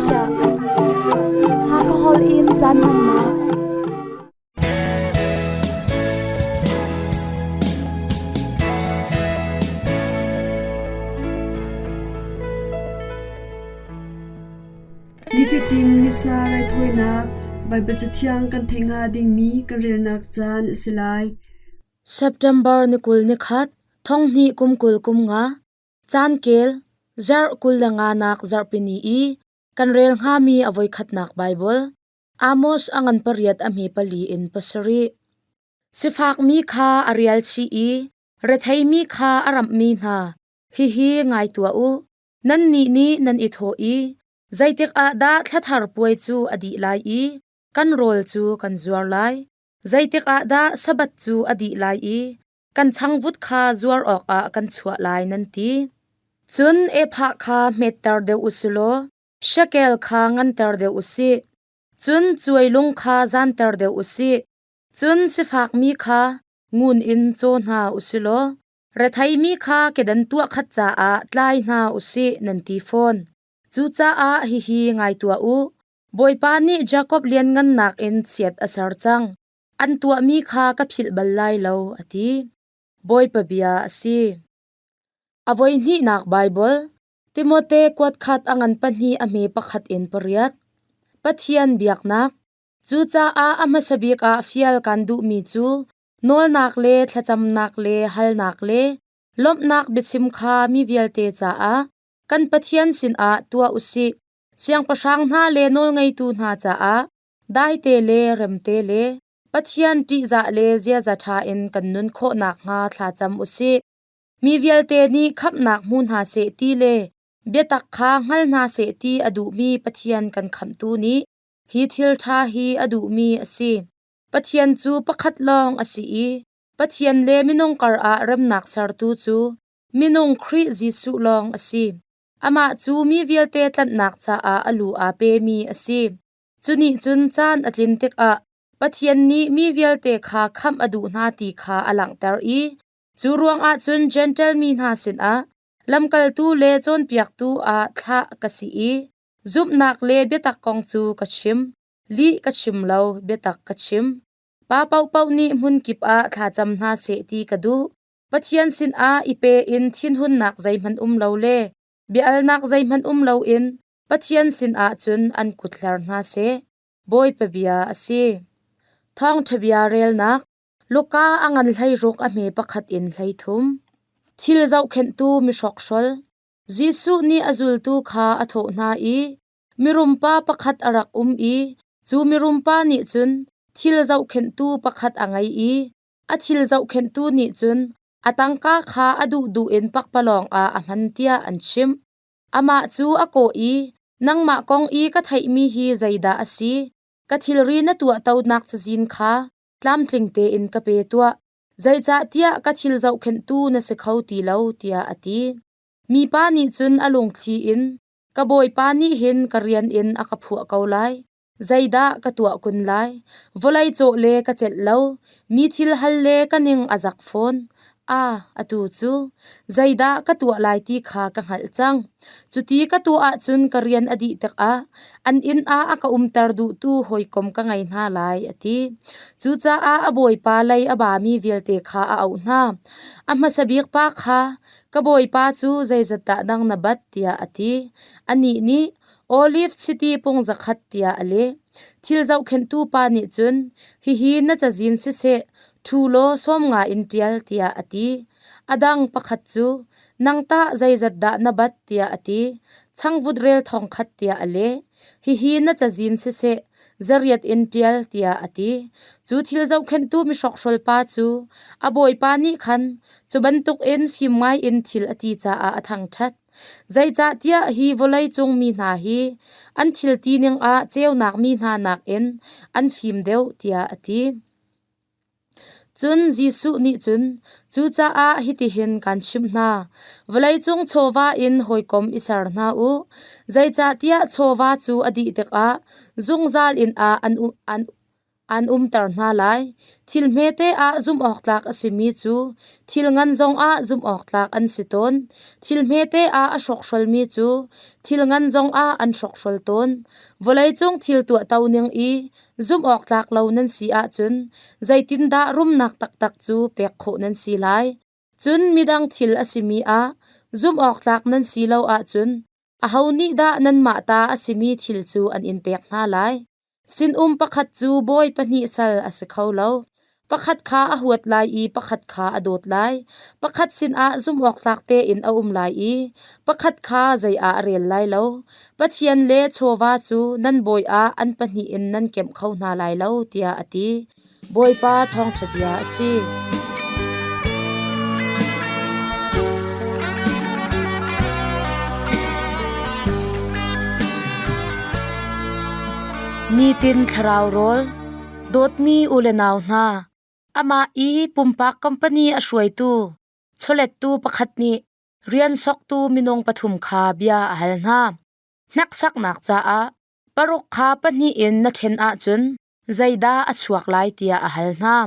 Asia. Hakha holh in caan hmannak. Nifatin Missa raithawinak Baibal Cathiang kan theih hnga dingmi kan relnak caan a si lai. September ni 20 ni khat, thong hnih kum 20 kum nga, caan kel, zarh 25 nak zarhpini i kan rel hngami a voikhatnak Baibal, Amos a ngan pariat a hme pali in pasarih. Sifakmi kha a rial chih i retheimi kha a ramhmi hna, hihi ngai tuah u. Nannih nih nan i thawh i, Zeitik ah dah thla thar puai cu a dih lai i kan rawl cu kan zuar lai? Zeitik ah dah Sabbath cu a dih lai i kan changvut kha zuar awkah kan chuah lai, nan ti? Cun ephah kha hmetter deuh u si law shekel kha nganter deuh u sih. Cun cuailung kha zanter deuh u sih. Cun sifakmi kha ngun in caw hna u si law retheimi kha kedan tuah khat caah tlai hna u sih, nan ti fawn. Cucaah hihi ngai tuah u. Bawipa nih Jakob lianngannak in chiat a ser cang. An tuahmi kha ka philh bal lai lo, a ti. Bawipa bia a si. A voihnihnak Baibal Timote kuat khat a ngan pahnih a hme pakhat in pariat. Pathian biaknak. Cucaah a hmasa bik ah fial kan duhmi cu nawlnak le thlacamnak le halnak le lawmhnak biachim kha mi vialte caah kan Pathian sinah tuah u sih. Siangpahrang hna le nawlngeitu hna caah daite le remte le Pathian ṭihzah le ziaza ṭha in kan nun khawh nakhnga thlacam u sih. Mi vialte nih khamhnak hmu hna seh ti le biatak kha hngal hna seh ti a duhmi Pathian kan khamhtu nih hi thil ṭha hi a duhmi a si. Pathian cu pakhat lawng a si i Pathian le minung karah remnak sertu cu minung Khrih Jesuh lawng a si. Amah cu mi vialte tlanhnak caah a lu aa pemi a si. Cu nih cun caan a tlin tikah Pathian nih mi vialte kha khamh a duh hna ti kha a langhter i cu ruangah cun Jentail mi hna sinah lamkaltu le cawnpiaktu ah thlah ka si i zumhnak le biatak kong cu ka chim. Lih ka chim lo, biatak ka chim. Pa paohpaoh nih hmunkip ah thlacam hna seh ti ka duh. Pathian sinah i pe in thinhunnak zeihmanh um lo le bia-alnak zeihmanh um loin Pathian sinah cun an kut hler hna seh. Bawipa bia a si. Thawngṭha bia relnak Luka a ngan hleiruk a hme pakhat in 13. Thil zohkhenhtu mihrokhrol Jesuh nih a zultu kha a thawh hna i mirumpa pakhat a rak um i cu mirumpa nih cun thil zohkhenhtu pakhat a ngei i a thil zohkhenhtu nih cun a tangka kha a duhduh in pakpalawng ah a hman tiah an chimh. Amah cu a kawh i, Nangmah kong i ka theihmi hi zeidah a si? Ka thilri na tuahtonak cazin kha tlamtling tein ka pe tuah. Zeicahtiah ka thil zohkhenhtu na si kho ti lo, tiah a ti. Mipa nih cun a lungthli in, Ka bawipa nih hin ka rian in a ka phuah ko lai. Zeidah ka tuah kun lai? Vawlei cawh le ka celh lo, mi thil hal le ka ning a zak fawn. Ah, atu cu zeidah ka tuah lai ti kha ka hngalh cang. Cuti ka tuah ahcun ka rian a dih tikah an inn ah a ka umter duhtu hawikom ka ngei hna lai, a ti. Cucaah a bawipa lei a bami vialte kha a auh hna. A hmasa bik pa kha, Ka bawipa cu zeizat dah nang na bat, tiah a ti. Anih nih, Olive chiti pung zakhat tiah a leh. Thil zohkhenhtu pa nih cun, Hihi na cazin siseh, ṭhu law 50 in ṭial, tiah a ti. A dang pakhat cu, Nang tah zeizat dah na bat, tiah a ti. Changvut rel thong khat tiah a leh. Hihi na cazin siseh, 800 in ṭial, tiah a ti. Cu thil zohkhenhtu mihrokhrol pa cu a bawipa nih khan cu bantukin fim ngaiin thil a ti caah a thangṭhat. Zeicahtiah hi vawleicung mi hna hi an thil tining ah ceunak mi hna nakin an fim deuh, tiah a ti. Cun Jesuh nih cun, Cucaah hitihin kaan chimh hna: Vawleicung chawva in hawikom i ser hna u. Zeicahtiah chawva cu a dih tikah zungzal inn ah an An umter hna lai. Thil hmete ah zumhawktlak a simi cu thil ngan zongah zumhawktlak an si tawn. Thil hmete ah a hrawkhrolmi cu thil ngan zongah an hrawkhrol tawn. Vawleicung thil tuahto ning i zumhawktlak lo nan si ahcun zeitindah rumnak taktak cu pek khawh nan si lai? Cun midang thil a simi ah zumhawktlak nan si lo ahcun aho nih dah nanmah ta a simi thil cu an in pek hna lai? Sinum pakhat cu bawi pahnih sal a si kho lo. Pakhat kha a huat lai i pakhat kha a dawt lai. Pakhat sinah zumhawktlak tein a um lai i pakhat kha zei ah a rel lai lo. Pathian le chawva cu nan bawi ah an pahnih in nan kemh kho hna lai lo, tiah a ti. Bawipa thawngṭha bia a si. Nitin thlarau rawl dawtmi u le nau hna, amah i pumpak company a hruaitu chawlettu pakhat nih rian soktu minung pathum kha bia a hal hna. Hneksaknak caah paruk kha pahnih in na ṭhen ahcun zeidah a chuak lai tiah a hal hna.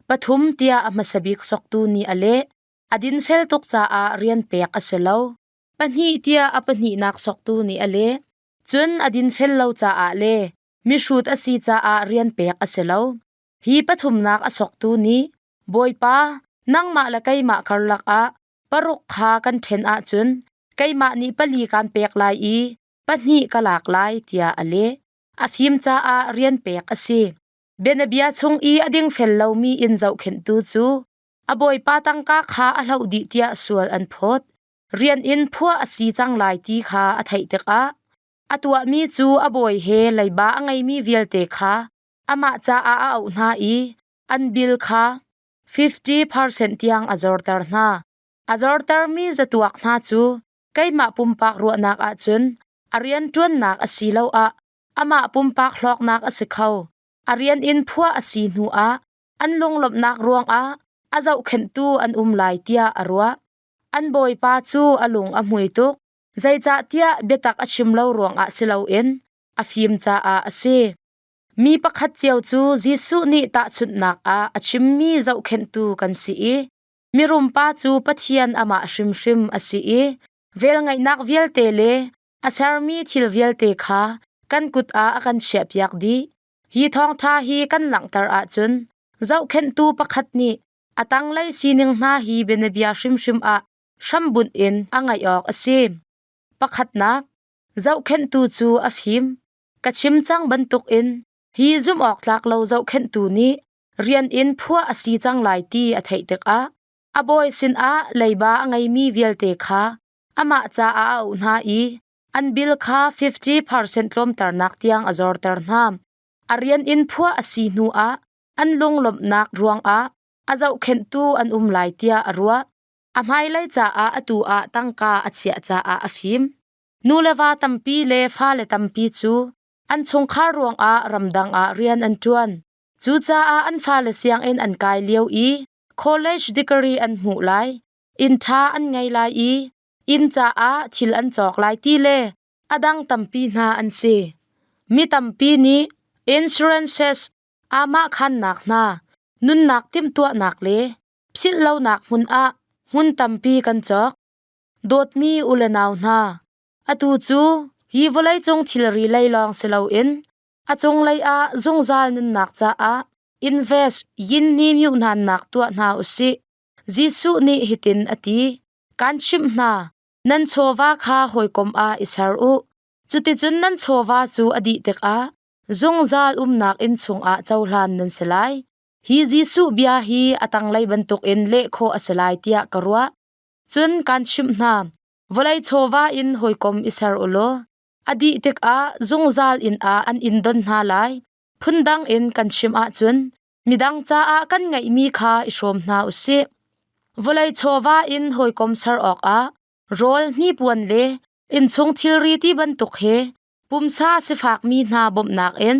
Pathum tiah a hmasa bik soktu nih a leh. A dinfel tuk caah rian pek a si lo. Pahnih tiah a pahnihnak soktu nih a leh. Cun a dinfel lo caah le mihrut a si caah rian pek a si lo. Hi pathumnak a soktu nih, Bawipa, nangmah le keimah karlak ah paruk kha kan ṭhen ahcun keimah nih pali kaan pek lai i pahnih ka lak lai, tiah a leh. A fim caah rian pek a si. Bianabia chung i a dingfel lomi inn zohkhenhtu cu a bawipa tangka kha a hloh dih tiah sual an phawt. Rian in phuah a si cang lai ti kha a theih tikah a tuahmi cu a bawi he leiba a ngeimi vialte kha amah caah a auh hna i an bil kha 50% tiang a zorter hna. A zortermi zatuak hna cu keimah pumpak ruahnak ahcun a rianṭuannak asiloah amah pumpak hlawknak a si kho. A rian in phuah a si hnuah an lunglawmhnak ruangah a zohkhenhtu an um lai tiah a ruah. An bawipa cu a lung a hmui tuk, zeicahtiah biatak a chim lo ruangah si loin a fim caah a si. Mi pakhat cio cu Jesuh nih tahchunhnak ah a chimmi zohkhenhtu kan si i mirumpa cu Pathian amah hrimhrim a si i velngeihnak vialte le a sermi thil vialte kha kan kut ah a kan chiahpiak dih. Hi thawngṭha hi kan langhter ahcun zohkhenhtu pakhat nih a tanglei sining hna hi bianabia hrimhrim ah hrambunh in a ngaih awk a si. Pakhatnak, zohkhenhtu cu a fim. Ka chim cang bantukin hi zumhawktlak lo zohkhenhtu nih rian in phuah a si cang lai ti a theih tikah a bawi sinah leiba a ngeimi vialte kha amah caah a auh hna i an bil kha 50% tlawmternak tiang a zorter hna. A rian in phuah a si hnuah an lunglawmhnak ruangah a zohkhenhtu an um lai tiah a ruah. A hmailei caah atu ah tangka a chiah caah a fim. Nu le va tampi le fale tampi cu an chungkhar ruangah ramdang ah rian an ṭuan. Cucaah an fale sianginn an kai lio i college degree an hmuh lai, inn ṭha an ngei lai i inn caah thil an cawk lai ti le a dang tampi hna an si. Mi tampi nih insurances aamahkhannak hna, nunnak timhtuahnak le philhlonak hmun ah hmun tampi kan cawk. Dawtmi u le nau hna, atu cu hi vawleicung thilri lei lawng si loin a cunglei ah zungzal nunnak caah invest yin ni miohnannak tuah hna u sih. Jesuh nih hitin a ti, Kaan chimh hna, nan chawva kha hawikom ah i ser u. Cuticun nan chawva cu a dih tikah zungzal umnak inn chungah cohlan nan si lai. Hi Jesuh bia hi a tanglei bantukin leh khawh a si lai tiah ka ruah. Cun kaan chimh hna, vawlei chawva in hawikom i ser u law a dih tikah zungzal inn ah an in don hna lai. Phundang in kan chim ahcun midang caah kan ngeihmi kha i hrawm hna u sih. Vawlei chawva in hawikom ser awkah rawl hnipuan le innchung thilri ti bantuk he pumsa sifakmi hna bawmhnak in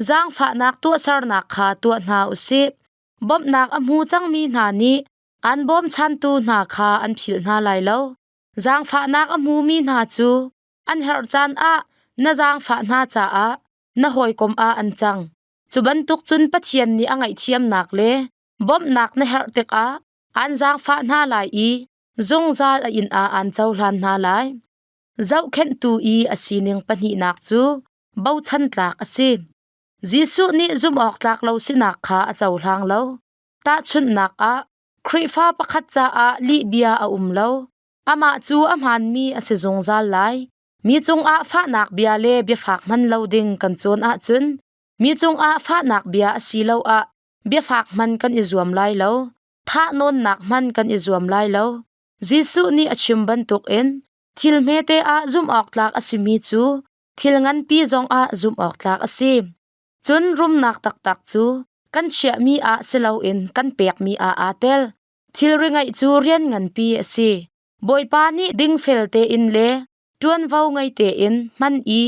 zaangfahnak tuahsernak kha tuah hna u sih. Bawmhnak a hmu cangmi hna nih an bawmchantu hna kha an philh hna lai lo. Zaangfahnak a hmumi hna cu an herh caan ah na zaangfah hna caah na hawikom ah an cang. Cu bantuk cun Pathian nih a ngaihthiamnak le bawmhnak na herh tikah aan zaangfah hna lai i zungzal a inn ah aan cohlan hna lai. Zohkhenhtu i a sining pahnihnak cu bochan tlak a si. Jesuh nih zumhawktlak lo sinak kha a cohlang lo. Tahchunhnak ah, Khrihfa pakhat caah lihbia a um lo. Amah cu a hmaanmi a si zungzal lai. Mi cungah fahnak bia le biafak hman lo ding kan cawn ahcun mi cungah fahnak bia asiloah biafak hman kan i zuam lai lo. Thahnawnnak hman kan i zuam lai lo. Jesuh nih a chim bantukin thil hmete ah zumhawktlak a simi cu thil nganpi zongah zumhawktlak a si. Cun rumnak taktak cu kan chiahmi ah si loin kan pekmi ah aa tel. Thilri ngeih cu rian nganpi a si. Bawipa nih dingfel tein le ṭuanvo ngei tein hman i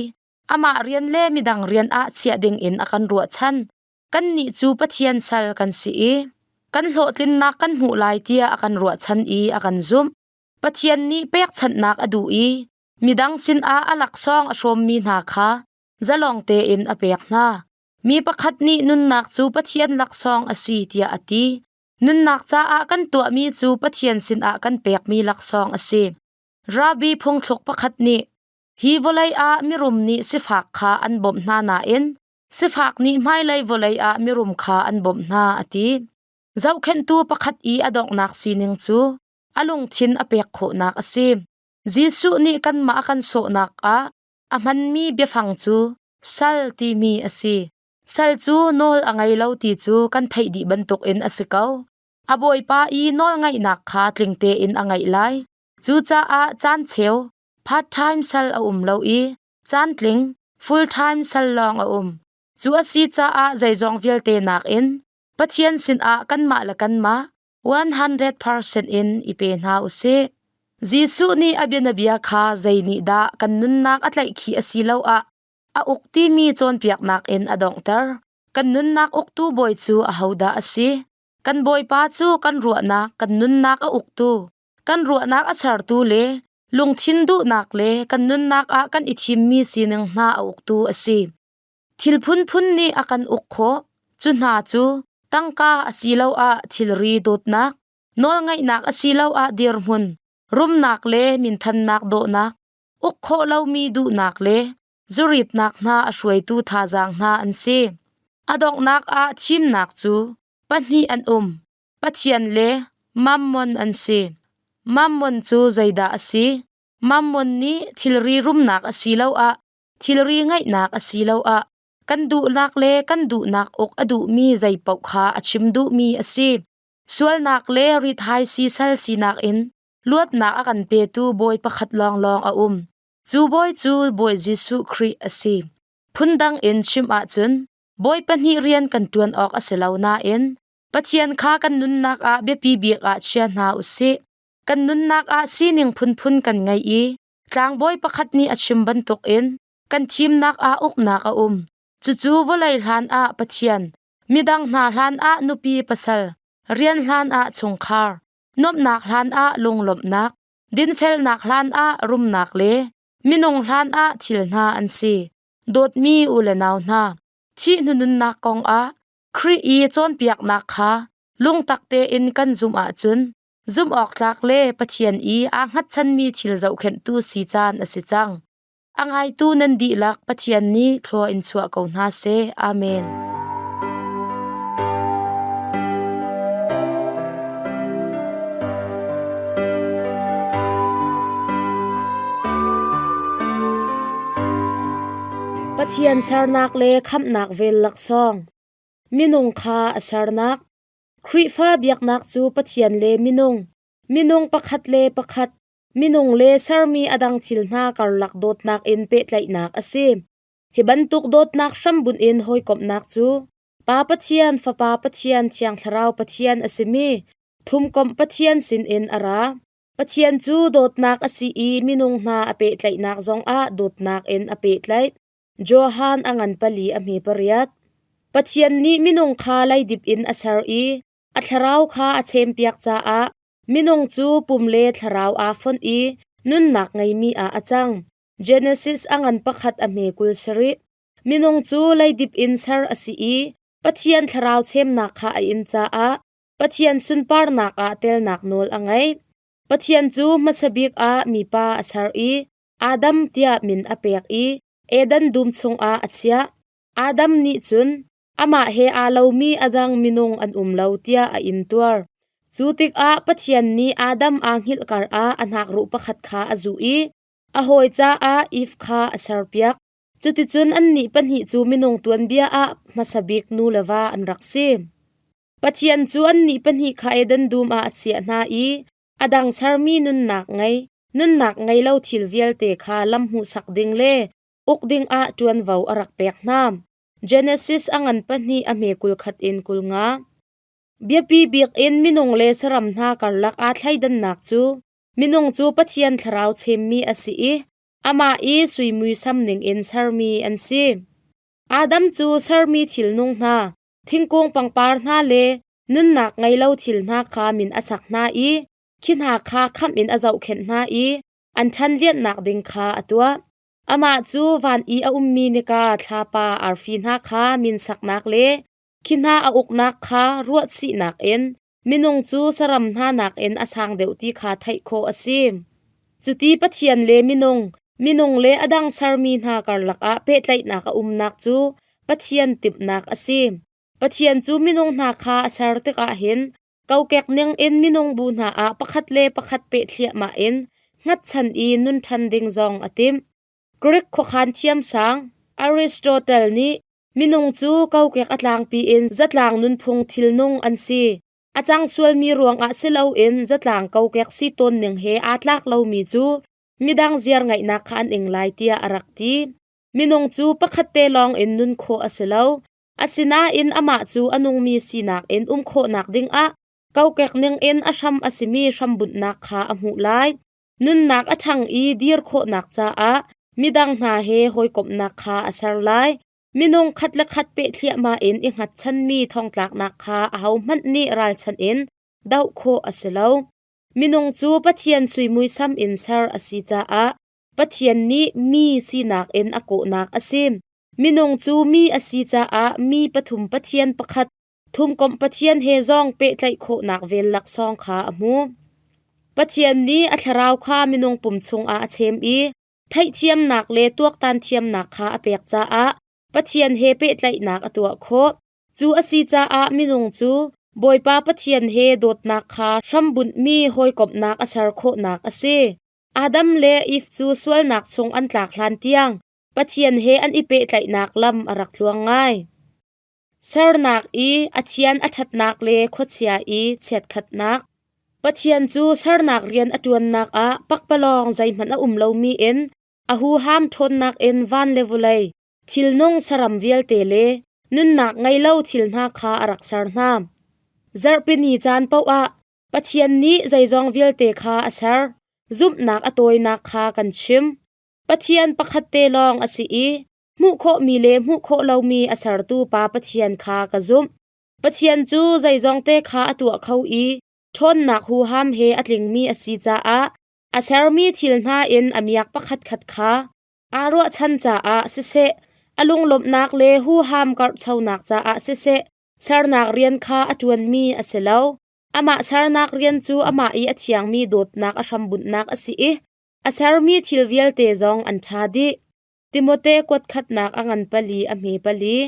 amah rian le midang rian ah chiah dingin a kan ruahchan. Kannih cu Pathian sal kan si i kan hlawhtlinnak kan hmuh lai tiah a kan ruahchan i a kan zumh. Pathian nih pekchanhnak a duh i midang sinah a laksawng a hrawmmi hna kha zalong tein a pek hna. Mi pakhat nih nunnak cu Pathian laksawng a si tiah a ti. Nunnak caah kan tuahmi cu Pathian sinah kan pekmi laksawng a si. Rabbi phungthluk pakhat nih, Hi vawlei ah mirum nih sifak kha an bawmh hna nain sifak nih hmailei vawlei ah mirum kha an bawmh hna, a ti. Zohkhenhtu pakhat i a donghnak sining cu a lungthin a pek khawhnak a si. Jesuh nih kanmah a kan sawhnak ah a hmanmi biafang cu sal timi a si. Sal cu nawl a ngei lo ti cu kan theih dih bantukin a si ko. A bawipa i nawlngaihnak kha tling tein a ngaih lai. Cucaah caan cheu part-time sal a um lo i caantling full-time sal lawng a um. Cu a si caah zeizong vialte nakin Pathian sinah kanmah le kanmah 100% in i pe hna u sih. Jesuh nih a bianabia kha zei nih dah kan nunnak a tlaihkhih asiloah a uk timi cawnpiaknak in a donghter. Kan nunnak uktu bawi cu ahodah a si? Kan Bawipa cu kan ruahnak, kan nunnak a uktu, kan ruahnak a sertu le lungthin duhnak le kan nunnak ah kan i thimmi sining hna a uktu a si. Thil phunphun nih a kan uk khawh. Cu hna cu tangka asiloah thilri dawtnak, nawlngaihnak asiloah dirhmun, rumnak le minthannak dawhnak, uk khawh lomi duhnak le zuritnak hna a hruaitu thazaang hna an si. A donghnak ah thimnak cu pahnih an um, Pathian le Mammon an si. Mammon cu zeidah a si? Mammon nih thilri rumnak asiloah thilri ngeihnak asiloah kan duhnak le kan duhnak uk a duhmi zeipaoh kha a chim duhmi a si. Sualnak le rithai sisal sinak in luatnak a kan petu Bawi pakhat lawnglawng a um. Cu Bawi cu Bawi Jesuh Khrih a si. Phundang in chim ahcun Bawi pahnih rian kan ṭuan awk a si lo nain Pathian kha kan nunnak ah biapi bik ah chia hna u sih. Kan nunnak ah sining phunphun kan ngei i tlangbawi pakhat nih a chim bantukin kan thimnak ah uknak a um. Cucu vawlei hlan ah Pathian, midang hna hlan ah nupi pasal, rian hlan ah chungkhar, nuamhnak hlan ah lunglawmhnak, dinfelnak hlan ah rumnak le minung hlan ah thil hna an si. Dawtmi u le nau hna, thih hnu nunnak kong ah Khrih i cawnpiaknak kha lungtak tein kan zumh ahcun zumhawktlak le Pathian i aa hngatchanmi thil zohkhenhtu si caan a si cang. A ngaitu nan dihlak Pathian nih thlua in chuah ko hna seh. Amen. Pathian sernak le khamhnak vel laksawng. Minung kha a sernak. Khrihfa biaknak cu Pathian le minung, minung pakhat le pakhat, minung le sermi a dang thil hna karlak dawtnak in pehtlaihnak a si. Hi bantuk dawtnak hrambunh in hawikomhnak cu Pa Pathian, Fapa Pathian, Thiang Thlarau Pathian a simi thumkomh Pathian sinin a ra. Pathian cu dawtnak a si i minung hna a pehtlaihnak zongah dawtnak in a pehtlaih. Johan a ngan pali a hme pariat. Pathian nih minung kha leidip in a ser i a thlarau kha a chempiak caah minung cu pum le thlarau aa fonh i nunnak ngeimi ah a cang. Genesis a ngan pakhat a hme 20 sarih. Minung cu leidip in ser a si i Pathian thlarau chemnak kha a in caah Pathian sunparnak ah telnak nawl a ngei. Pathian cu hmasa bik ah mipa a ser i Adam tiah min a pek i Eden dum chungah a chiah. Adam nih cun amah he aa lomi a dang minung an um lo tiah a intuar. Cu tikah Pathian nih Adam aa hngilh karah a hnakruh pakhat kha a zuh i a hawi caah Eve kha a serpiak. Cuticun annih pahnih cu minung tuanbia ah hmasa bik nu le va an rak si. Pathian cu annih pahnih kha Eden dum ah a chiah hna i a dang sermi nunnak ngei, nunnak ngei lo thil vialte kha lam hmuhsak ding le uk dingah ṭuanvo a rak pek hna. Genesis a ngan pahnih a hme 21 in 50. Biapi bik in minung le saram hna karlak aa thleidannak cu minung cu Pathian thlarau chemmi a si i amah i sui muisam ningin sermi an si. Adam cu sermi thilnung hna, thingkung pangpar hna le nunnak ngei lo thil hna kha min a sak hna i khi hna kha khamh in a zohkhenh hna i an ṭhanlianhnak ding kha a tuah. Amah cu van i a ummi nika, thlapa, arfi hna kha min saknak le khi hna a uknak kha ruahchihnak in minung cu saram hna nakin a sang deuh ti kha theih khawh a si. Cuti Pathian le minung, minung le a dang sermi hna karlak ah pehtlaihnak a umnak cu Pathian timhnak a si. Pathian cu minung hna kha a ser tikah hin kokek ning in minung bu hna ah pakhat le pakhat peh thliahmah in hngatchan i nun ṭhan ding zong a timh. Greek khuakhan thiamsang Aristotle nih minung cu kokek a tlangpi in zatlang nunphung thilnung an si. A cang sualmi ruangah si loin zatlang kokek si tawn ning he aa tlak lomi cu midang ziar ngaihnak kha an ing lai tiah a rak ti. Minung cu pakhat te lawng in nun khawh a si lo. Asinain amah cu a nungmi sinak in um khawhnak dingah kokek ningin a hram a simi hrambunhnak kha a hmuh lai. Nunnak a ṭhang i dir khawhnak caah midang hna he hawikomhnak kha a ser lai. Minung khat le khat peh thliahmah in i hngatchanmi thongtlaknak kha ahohmanh nih ralchanh in doh khawh a si lo. Minung cu Pathian sui muisam in ser a si caah Pathian nih mi sinak in a kawhnak a si. Minung cu mi a si caah mi pathum Pathian pakhat thumkomh Pathian he zong pehtlaih khawhnak vel laksawng kha a hmu. Pathian nih a thlarau kha minung pum chungah a chem i theihthiamnak le tuaktan thiamnak kha a pek caah Pathian he pehtlaihnak a tuah khawh. Cu a si caah minung cu Bawipa Pathian he dawtnak kha hrambunhmi hawikomhnak a ser khawhnak a si. Adam le Eve cu sualnak chung an tlak hlan tiang Pathian he an i pehtlaihnak lam a rak tluang ngai. Sernak i a thian a ṭhatnak le khuachia i chiatkhatnak. Pathian cu sernak rian a ṭuannak ah pakpalawng zeihmanh a um lomi in a huham ṭhawnnak in van le vawlei, thilnung saram vialte le nunnak ngei lo thil hna kha a rak ser hna. Zarhpini caan paoh ah Pathian nih zeizong vialte kha a ser. Zumhnak a tawinak kha kan chim. Pathian pakhat te lawng a si i hmuh khawhmi le hmuh khawh lomi a sertu Pa Pathian kha ka zumh. Pathian cu zeizong te kha a tuah kho i ṭhawnnak huham he a tlingmi a si caah a sermi thil hna in a miak pakhatkhat kha aa ruahchan caah siseh, a lunglawmhnak le huham karhchonak caah siseh, sernak rian kha a ṭuanmi a si lo. Amah sernak rian cu amah i a thiangmi dawtnak a hrambunhnak a si i a sermi thil vialte zong an ṭha dih. Timote kuatkhatnak a ngan pali a hme pali.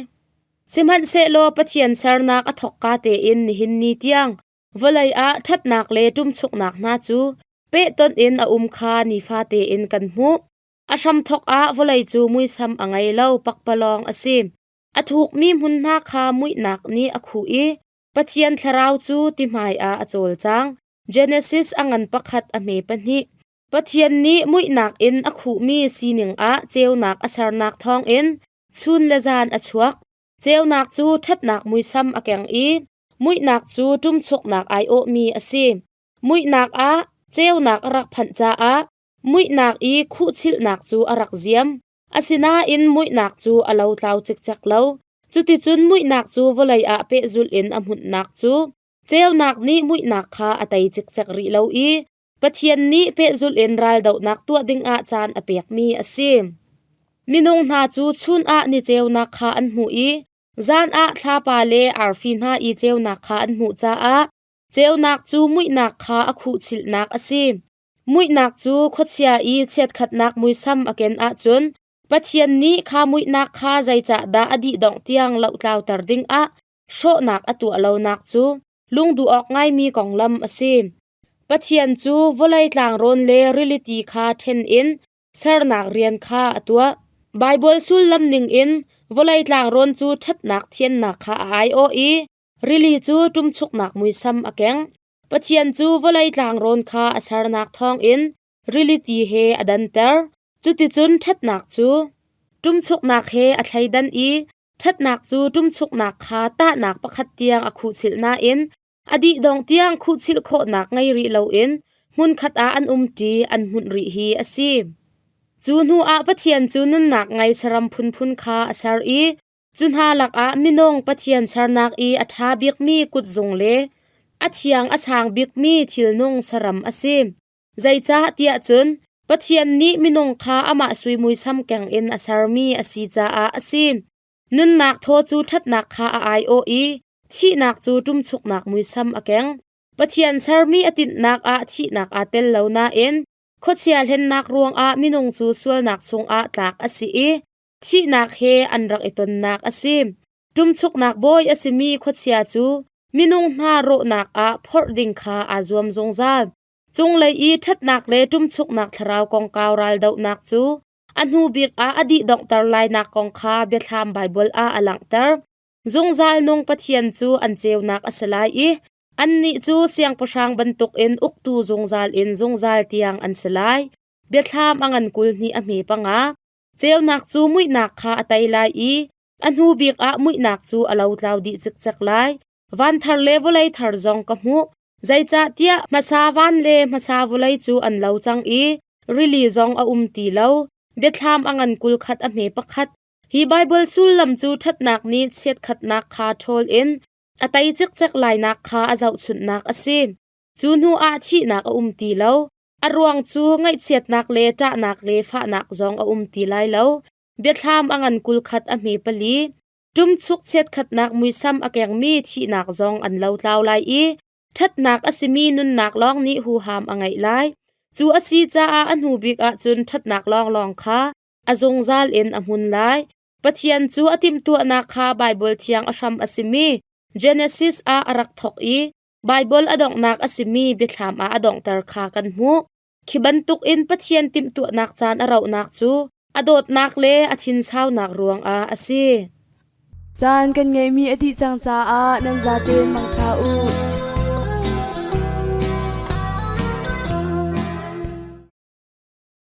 Sihmanhsehlaw Pathian sernak a thawkka tein nihin ni tiang vawlei ah ṭhatnak le ṭumchuknak hna cu pehtonh in a um kha nifate in kan hmuh. A hramthawk ah vawlei cu muisam a ngei lo pakpalawng a si. A thukmi hmun hna kha muihnak nih a khuh i Pathian thlarau cu ti hmaiah a cawlcang. Genesis a ngan pakhat a hme pahnih. Pathian nih muihnak in a khuhmi sining ah ceunak a sernak thawngin chun le zan a chuak. Ceunak cu ṭhatnak muisam a keng i muihnak cu ṭumchuknak aiawhmi a si. Muihnak ah ceunak a rak phanh caah muihnak i khuhchilhnak cu a rak ziam. Asinain muihnak cu a lotlau cikcek lo. Cuticun muihnak cu vawlei ah pehzulh in a hmunhnak cu ceunak nih muihnak kha a tei cikcek rih lo i Pathian nih pehzulh in raldohnak tuah dingah caan a pekmi a si. Minung hna cu chun ah ni ceunak kha an hmuh i zan ah thlapa le arfi hna i ceunak kha an hmuh caah ceunak cu muihnak kha a khuhchilhnak a si. Muihnak cu khuachia i chiatkhatnak muisam a ken ahcun Pathian nih kha muihnak kha zeicahdah a dihdongh tiang lohtlauter dingah hrawhnak a tuah lonak cu lungduh awk ngaimi konglam a si. Pathian cu vawlei tlangrawn le rili ti kha ṭhen in sernak rian kha a tuah. Baibal sullam ningin vawlei tlangrawn cu ṭhatnak thiannak kha a aiawh i rili cu ṭumchuknak muisam a keng. Pathian cu vawlei tlangrawn kha a sernak thawngin rili ti he a danter. Cuticun ṭhatnak cu ṭumchuknak he a thleidan i ṭhatnak cu ṭumchuknak kha tahnak pakhat tiang a khuhchilh nain a dihdongh tiang khuhchilh khawhnak ngei rih loin hmunkhat ah an umṭi an hmunh rih hi a si. Cu hnuah Pathian cu nunnak ngei saram phunphun kha a ser i cu hna lakah minung Pathian sernak i a ṭha bikmi kutzung le a thiang a sang bikmi thilnung saram a si. Zeicah tiah cun Pathian nih minung kha amah sui muisam keng in a sermi a si caah a si. Nunnak thaw cu ṭhatnak kha a aiawh i thihnak cu ṭumchuknak muisam a keng. Pathian sermi a tinhnak ah thihnak aa tel lo nain khuachia hlennak ruangah minung cu sualnak chungah tlak a si i thihnak he an rak i tonnak a si. Ṭumchuknak bawi a simi khuachia cu minung hna rawhnak ah phorh ding kha aa zuam zungzal. Cunglei i ṭhatnak le ṭumchuknak thlarau kongkau raldohnak cu a hnu bik ah a dihdonghter lainak kong kha Biathlam Baibal ah a langhter. Zungzal nung Pathian cu an ceunak a si lai i annih cu siangpahrang bantukin uktu zungzal in zungzal tiang an si lai. Biathlam a ngan 22 a hme panga. Ceunak cu muihnak kha a tei lai i a hnu bik ah muihnak cu a lotlau dih cikcek lai. Van thar le vawlei thar zong ka hmuh. Zeicahtiah hmasa van le hmasa vawlei cu an lo cang i rili zong a um ti lo. Biathlam a ngan 21 a hme pakhat. Hi Baibal sullam cu ṭhatnak nih chiatkhatnak kha ṭhawl in a tei cikcek lainak kha a zohchunhnak a si. Cu hnu ah thihnak a um ti lo. A ruang cu ngaihchiatnak le ṭahnak le fahnak zong a um ti lai lo. Biathlam a ngan 21 a hme pali. Ṭumchuk chiatkhatnak muisam a kengmi thihnak zong an lotlau lai i ṭhatnak a simi nunnak lawng nih huham a ngeih lai. Cu a si caah a hnu bik ahcun ṭhatnak lawnglawng kha a zungzal in a hmun lai. Pathian cu a timhtuahnak kha Baibal thiang a hram a simi Genesis ah a rak thawk i Baibal a donghnak a simi Biathlam ah a donghter kha kan hmuh. Khi bantukin Pathian timhtuahnak caan a rauhnak cu a dawtnak le a thinsaunak ruangah a si. Caan kan ngeihmi a dih cang caah nan zatein mangṭha u.